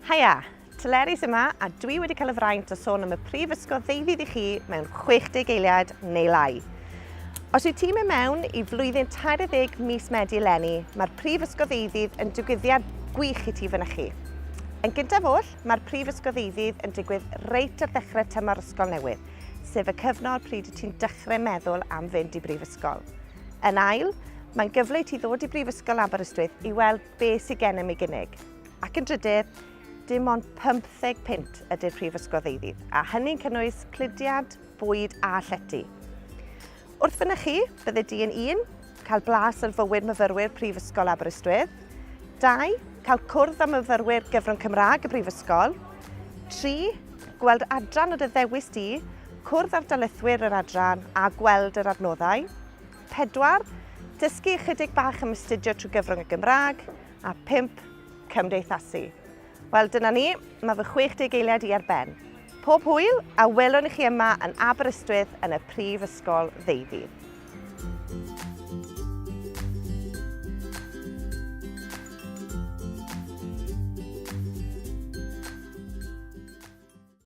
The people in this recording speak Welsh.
Haia, Teleri sy yma a dwi wedi cael y fraint o sôn am y Prifysgol ddeuddydd i chi mewn 60 eiliad neu lai. Os wyt ti'n mynd mewn i flwyddyn 30 mis Medi eleni, mae'r Prifysgol Ddeuddydd yn digwyddiad gwych i ti fynychu. Yn gyntaf oll, mae'r Prifysgol Ddeuddydd yn digwydd reit ar ddechrau tymor ysgol newydd, sef y cyfnod pryd wyt ti'n dechrau meddwl am fynd i brifysgol. Yn ail, mae'n gyfle i ti ddod i Brifysgol Aberystwyth i weld beth sydd gennym i gynnig. Ac yn drydydd, dim ond 15 punt ydy'r Prifysgol Ddeuddydd, a hynny'n cynnwys cludiad, bwyd a llety. Wrth fynychu, bydde di yn un, cael blas ar fywyd myfyrwyr Prifysgol Aberystwyth, 2, cael cwrdd â myfyrwyr gyfrwng Cymraeg y Brifysgol, 3, gweld adran o dy ddewis di, cwrdd â'r darlithwyr yr adran a gweld yr adnoddau, 4, dysgu ychydig bach am astudio trwy gyfrwng y Gymraeg, A 5, cymdeithasu. Wel, dyna ni, mae fy 60 eiliad i ar ben. Pob hwyl, a welwn i chi yma yn Aberystwyth yn y Prifysgol Ddeuddydd.